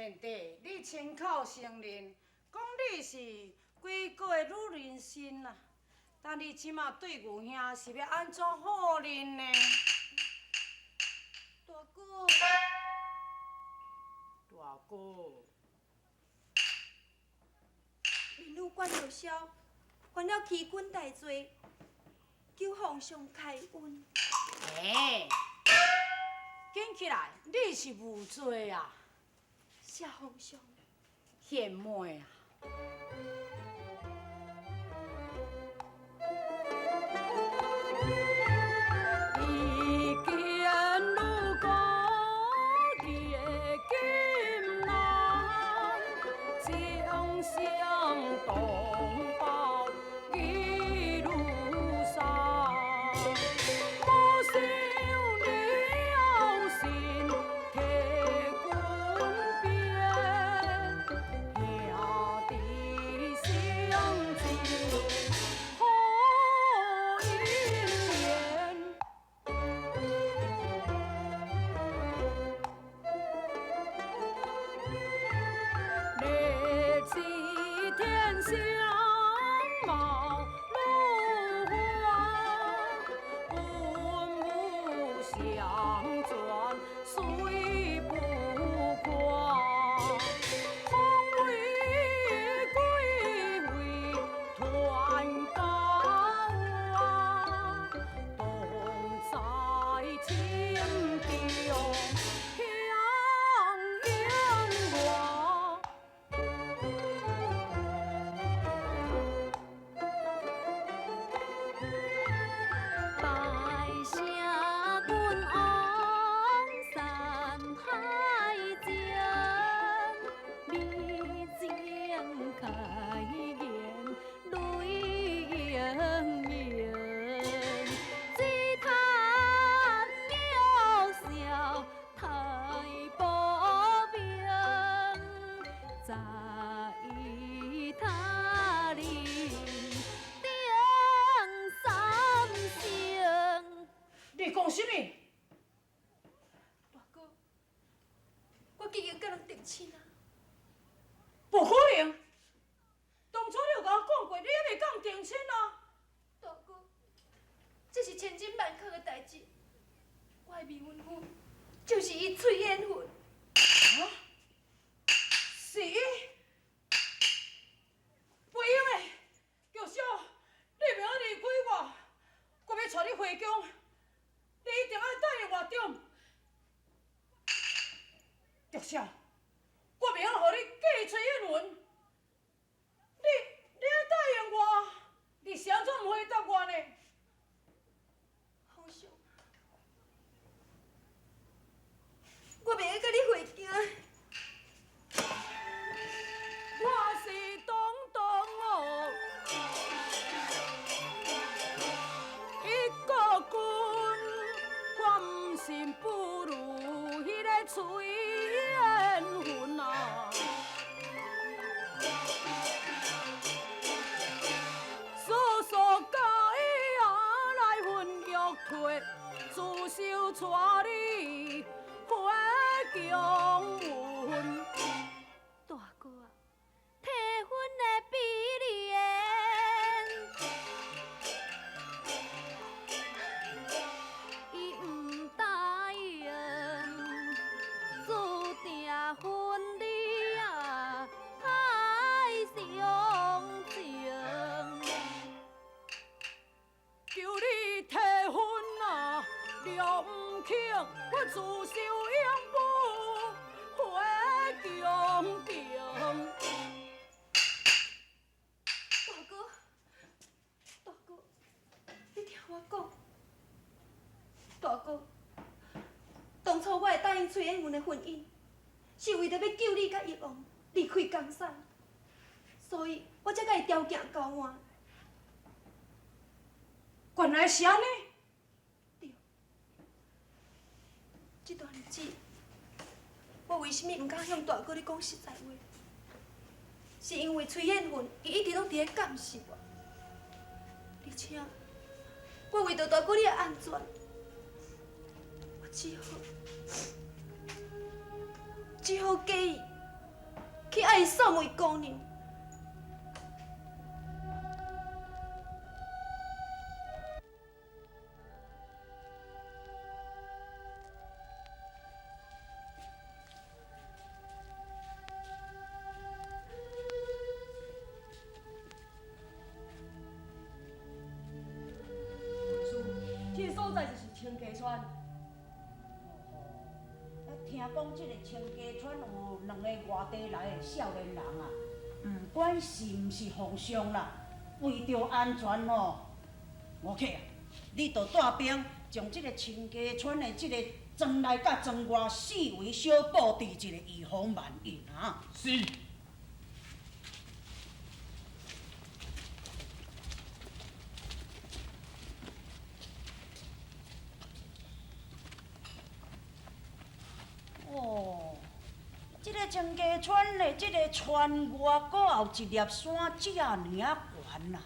贤弟，你親口承認，講你是歸國的女人心啊，但你這馬對牛兄是欲按怎否認呢？大哥，大哥，民女關玉瀟犯了欺君大罪，求皇上開恩。欸，緊起來，你是無罪啊！謝皇上。賢妹啊！一見如故，結金蘭，情相同胞義如山。無想了心提軍邊，兄弟相情好姻緣。烈氣天相貌如花，文武相傳雖不誇。風為貴為團高啊，同在情中向榮華。拜謝君王山海情，美情開言淚盈盈，只嘆玉瀟太薄命，在他人定三生。你講啥物？大哥，我已經佮人訂親啊！無可能！當初你有共我講過，你猶未共訂親啊！大哥，這是千真萬確的代誌。我的未婚夫就是伊崔延雲。啊？是伊？袂用的，玉瀟，你袂用離開我，我欲帶你回宮，你一定愛答應我對毋？玉瀟，我袂用予你嫁崔延雲，你愛答應我，你是按怎毋回答我呢？皇上，我袂用佮你回京。我是東東哦，一個君，我毋信不如彼个崔延雲啊。叔叔佮伊啊來分約退，自受帶你回宮門。大哥啊，提婚的比連，伊毋答應，注定婚禮啊太傷情。求你提婚啊，若毋肯，我自受永不回宮廷。大哥，大哥，你聽我講，大哥，當初我會答應崔延雲的婚姻，是為著欲救你佮益王離開江山，所以我才佮伊條件交換。原來是按呢。對，這段日子，我為啥物毋敢向大哥你講實在話？是因為崔延雲伊一直攏佇咧監視我，而且我為著大哥你的安全，我只好嫁伊。去爱素梅姑娘。这个所在就是清溪川。啊，听讲这个清溪川有两个外地来的少年人啊，毋管是毋是皇上啦，为著安全吼，吴克啊，你著带兵将这个清溪川的这个庄内佮庄外四围小布置一个，以防万一啊。是。哦，这个清溪川的这个川外，阁有一粒山遮尔啊悬啊！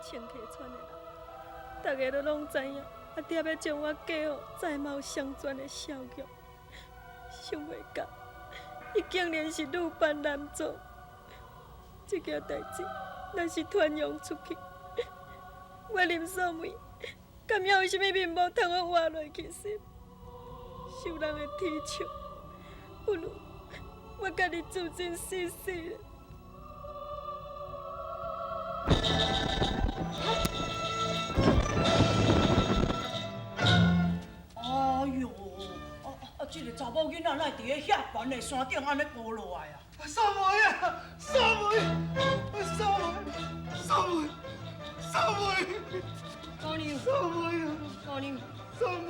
清溪川的人，大家都拢知影，阿爹欲将我嫁予才貌双全的萧玉，想袂到，伊竟然是女扮男装。这件代志若是传扬出去，我林素梅敢还有啥物面目通好活落去？是受人的耻笑，不如我家己自尽死死了。哎哟，啊！这个查某囡仔哪会伫咧遐悬的山顶按呢孤落来啊？素梅啊，素梅，素梅，素梅，素梅，姑娘，素梅啊，姑娘，素梅。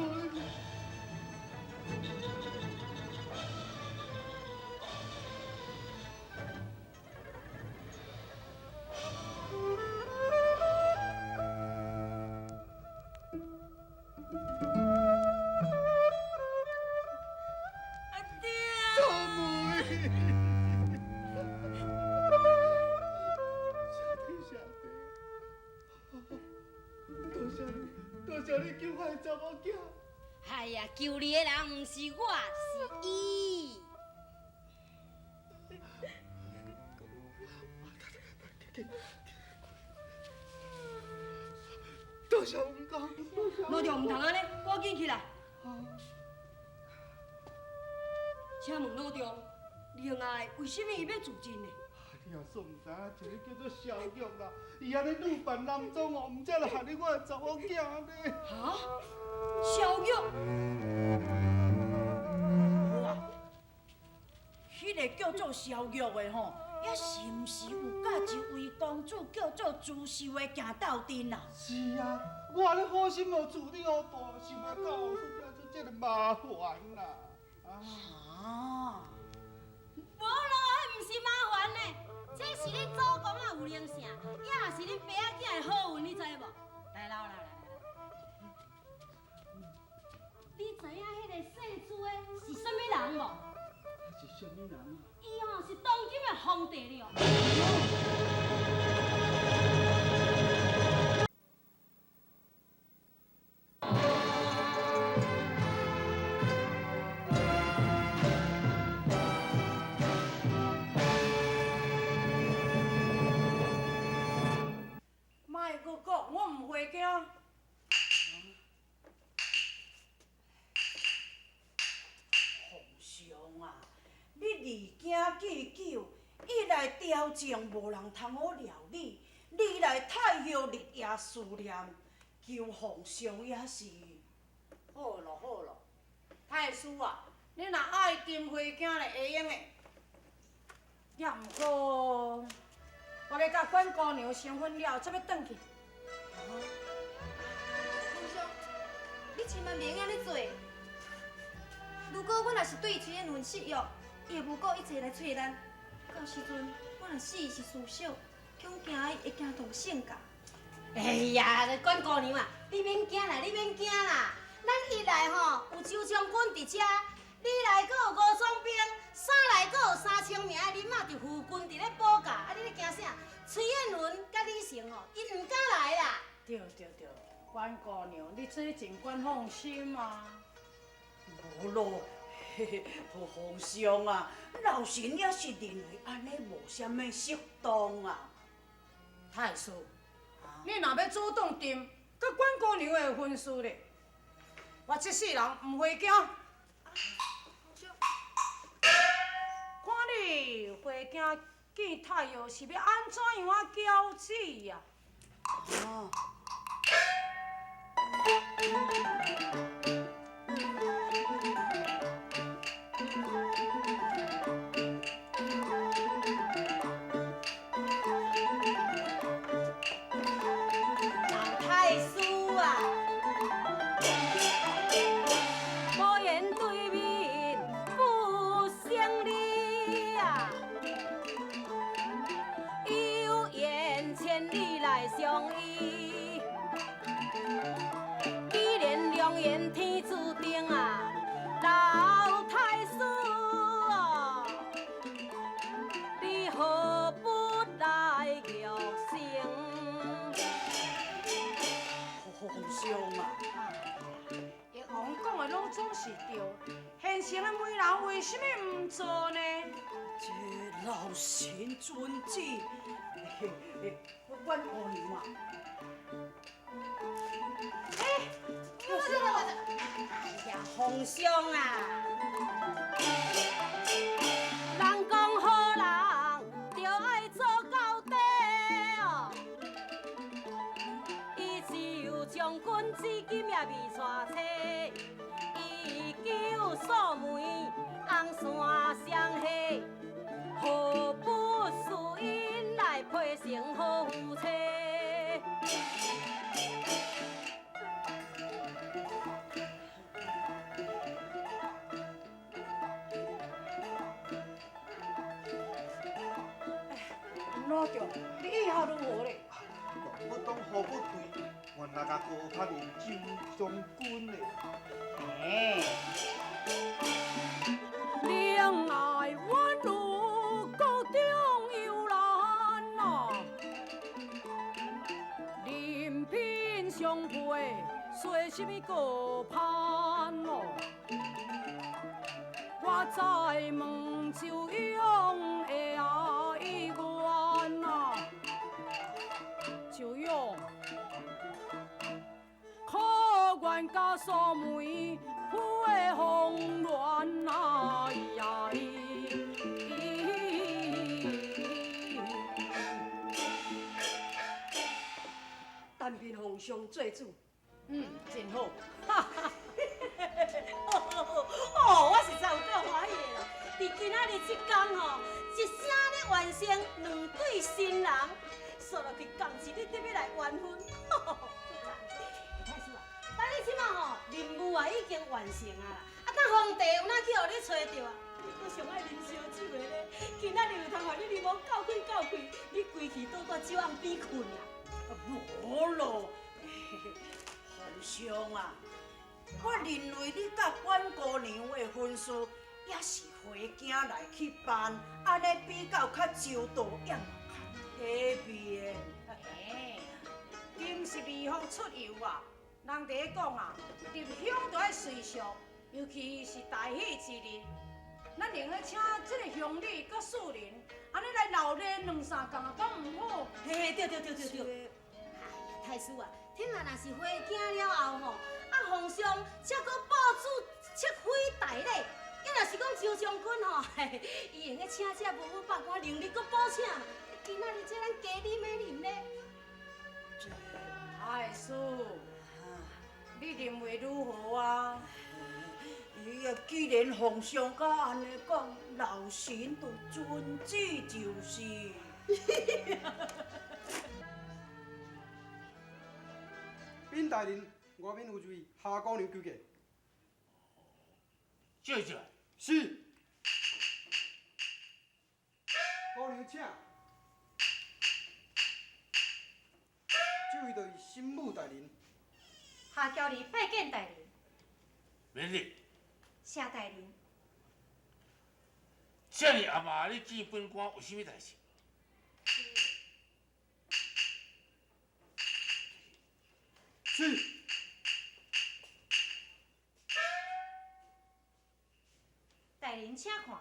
哎呀，救你的人毋是我，是伊。多谢王公，老丈毋通按呢，赶紧起来。请问老丈，另外为什么伊欲自尽呢？你也煞毋知影一个叫做萧玉啦，伊按呢女扮男装哦，毋才来害得我的查某囝呢。哈？萧玉？无啊，彼个叫做萧玉的吼，也是毋是有佮一位公子叫做朱秀的行斗阵啊？是啊，我按呢好心予处理好大，想袂到后出惹出这个麻烦啦。啊！无咯，彼毋是麻烦呢，这是恁祖公仔有灵性，也是恁爸仔囝的好运，你知无？来来来来来，你知影彼个姓朱的是啥物人无？是啥物人啊？伊吼是当今的皇帝了。莫阁讲，我毋会惊。皇上啊，你离经既久，一来朝政无人通好料理，二来太后日夜思念，求皇上也是。好咯好咯，太师啊，你若爱沉花镜咧，会用的。也毋过，我咧佮管姑娘成婚了后，才欲转去。皇上，你千万袂用按呢做。如果阮若是對崔燕雲失約，伊會無顧一切來揣咱。到時陣，阮若死是事小，恐驚伊會驚動性格。哎呀，管姑娘啊，你免驚啦，你免驚啦。咱一來吼有周將軍佇遮，二來閣有吳總兵，三來閣有3000名的人馬佇附近佇咧保駕。啊，你咧驚啥？崔燕雲佮李成吼，𪜶毋敢來啦。對對對，管姑娘，你這盡管放心啊。無咯，嘿嘿，皇上啊，老臣也是認為按呢無啥物適當啊。太師，你若欲主動定佮管姑娘的婚事咧，我這世人毋會驚。看你回京見太后是欲按怎樣仔交趾啊？哦。老太師啊，無言對面不相理啊，有緣千里來相依。既然良緣天注定啊，老太師哦，你何不來玉成？皇上啊，玉皇講的攏總是對，現成的媒人為啥物毋做呢？這老臣遵旨，嘿嘿，管姑娘啊。哎，呀，皇上啊，人講好人就愛做到底哦。伊就將軍至今也未娶妻，伊求素梅紅線相繫，何不使𪜶來配成好夫妻？老丈，你意下如何咧？我當何不對，原來甲高攀的周將軍咧。哎，戀愛宛如谷中幽蘭啊，人品相配，說啥物高攀哦？我再問周勇的愛願啊，周勇，可願佮素梅配紅鸞啊呀咿。但憑皇上做主。嗯，真好。哦，我實在有夠歡喜的啦！佇今仔日這工吼，一聲咧完成兩對新人，煞落去仝一日得欲來完婚。太師啊，等你這馬吼任務啊已經完成啊啦，啊等皇帝有哪去予你揣著啊？你閣上愛啉燒酒的咧，今仔日有通予你啉予夠開夠開，你規氣倒佇酒甕邊睏啊！無咯，皇上啊，我認為你佮管姑娘的婚事也是回京來去辦，按呢比較較周到，也嘛較體面。哎，今是微風出遊啊，人佇咧講啊，入鄉就愛隨俗，尤其是大喜之日，咱寧願請這个鄉里佮士人，按呢來鬧熱兩三工啊，敢毋好？嘿，對對對對對。哎呀，太師啊，聽仔若是回京了後吼，啊皇上才閣布置七妃大禮，抑若是講周將軍吼，伊會用請這文武百官能力閣補請。今仔日這咱加啉的啉咧。太師，你認為如何啊？哎呀，既然皇上佮按呢講，老臣就遵旨就是。稟大人，外面有一位夏姑娘求見。借进来。是。姑娘请。这位就是新母大人。夏娇儿拜见大人。免礼。谢大人。这尔暗暝，你见本官有啥物代志？是。大人，请看。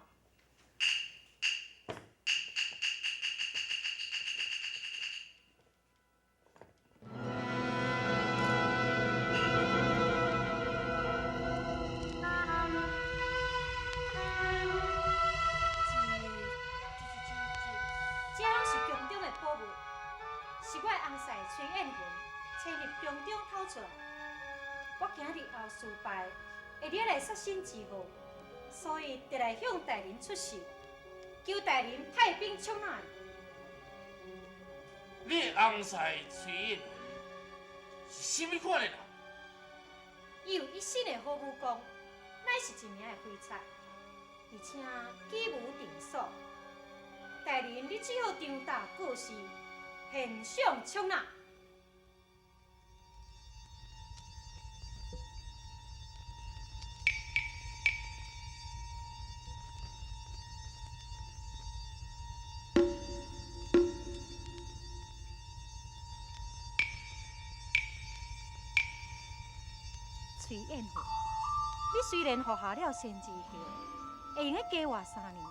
这拢是宫中的宝物，是我的翁婿崔彦文迁入宫中偷出来。我惊日后事败，会惹来杀身之祸，所以特来向大人出寿，求大人派兵捉拿。你的翁婿崔彦文是啥物款的人？伊有一身的好武功，乃是一名的飞贼，而且举无定所。大人，你只好张大告示，现场捉拿。崔彦文，你虽然服下了仙之后，会用得加活3年，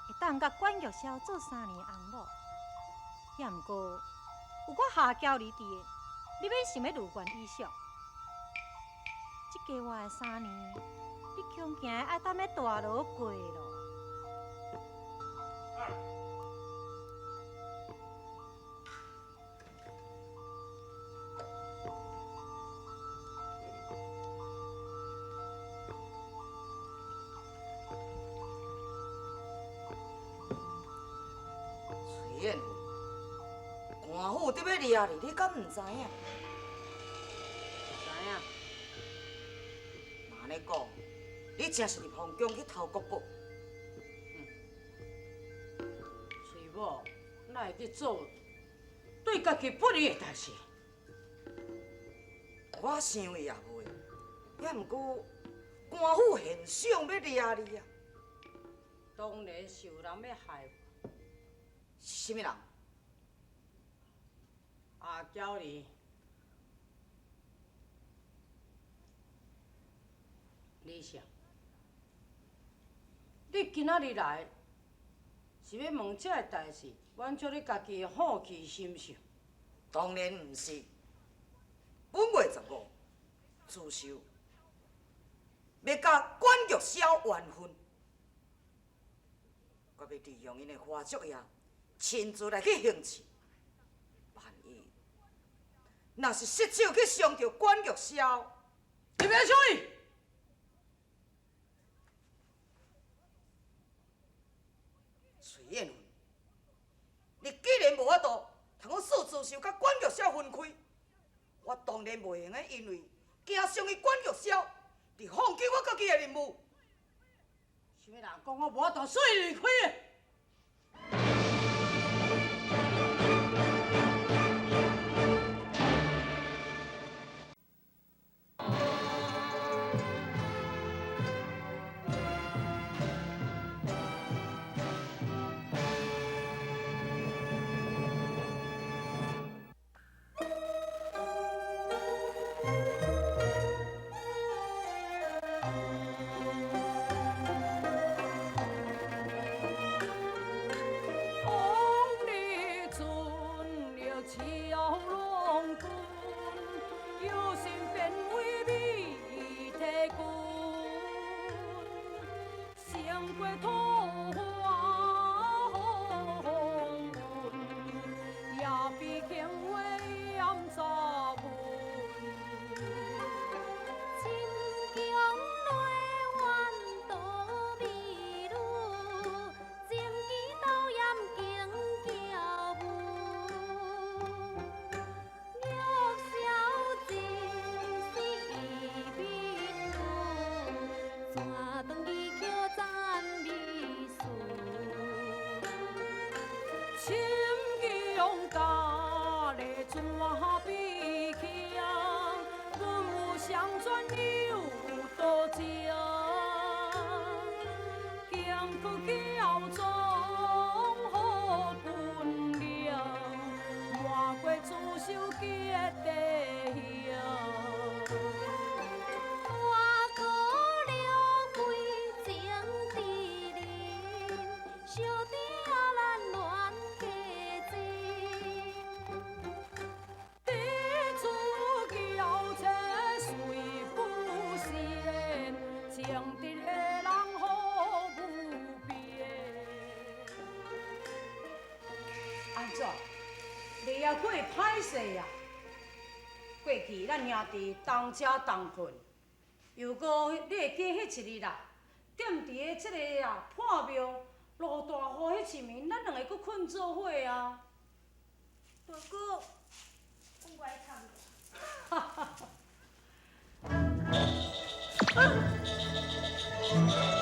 会当佮管玉箫做3年翁某。也毋过有我夏娇儿伫的，你免想欲如愿以偿。这加活的3年，你恐惊爱踮咧大牢过咯。崔彦文，官府伫欲掠你，你敢毋知影？知影。若按呢讲，你真是入皇宫去偷国宝？崔某哪会去做对家己不利的代志？我想伊也袂，也毋过官府现想欲掠你啊。当然是有人欲害我。是啥物人？阿娇儿，李想，你今仔日来是欲问这个代志，满足你家己的好奇心是？当然毋是。本月15，自首欲佮管玉箫完婚，我欲利用𪜶的花烛夜，亲自来去行刺。万一若是失手去伤著管玉箫，你欲伤伊？崔彦文，你既然无法度通好使自首佮管玉箫分开，我当然袂用得因为惊伤伊管玉箫，而放弃我家己的任务。啥物人讲我无法度使伊离开的？全相傳有多情，行去橋中好分量，瞞過刺繡結地形。大哥了歸情知人，小弟啊咱亂家情。地主嬌妻隨不善，情直的人好無邊。按怎？你也過歹勢啊！過去咱兄弟同食同睏，又閣你會記彼一日啦？踮佇个這個啊破廟落大雨彼一暝，咱兩个閣睏做伙啊！大哥，阮無愛插你。